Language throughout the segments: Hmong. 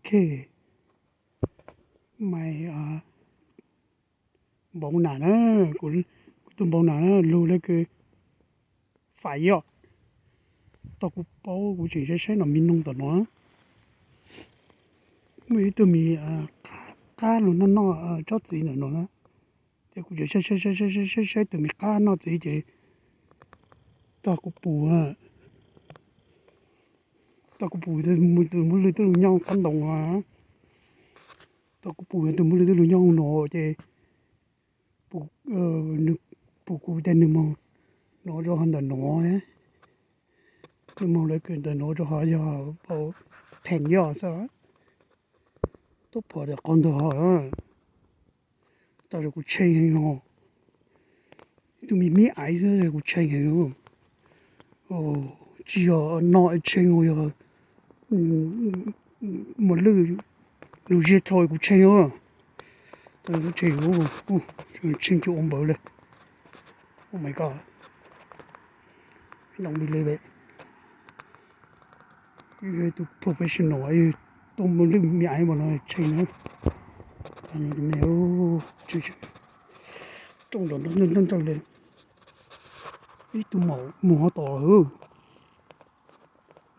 Ok, mày npaum nag na, kuv tus npaum nag na lug le kws fais yom. Tau kuv paub kuv tseem saib saib nom mi noog tom no, muaj ib tug mi qab lug noj noj tsob txiv ntawm no na. Ces kuv tseem saib saib saib tus mi qab noj txiv ces tog kuv pum, tog kuv pum tus npug lwg twb lug nyob qab ntoo, tog kuv pum tus npug lwg twb lug nyob hauv no ces pum kuv tias nwg moog nov rua hov ntawm no, nwg moog lawv kws ntawm no rua hov yog pau theem yoj xwb, tuab phom tias qhov ntawd hov. Tau kuv tshee heev os, ib tug me me aiv xwb kuv tshee heev. Tsis yog no tshee os, yog muaj lwj lug ziag dlhau kuv tshee os. Tau tshee, tshee cuag ua npawv le. Oh my god, don't believe it. Yog tus professional, tuaj muaj lwj me aiv mas no tshee na. Rooj nrov nrawg nrawg le. Ib tug maum mus hov tod,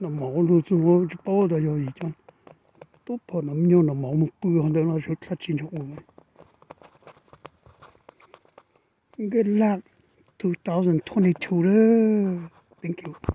nom maum lug txug tsis paub tas yog vim cov tuab phom nom me nyuam nom maum mus pw hov ntawd no sawv dlawg tsis nrog ua. Good luck two thousand twenty-two. Thank you.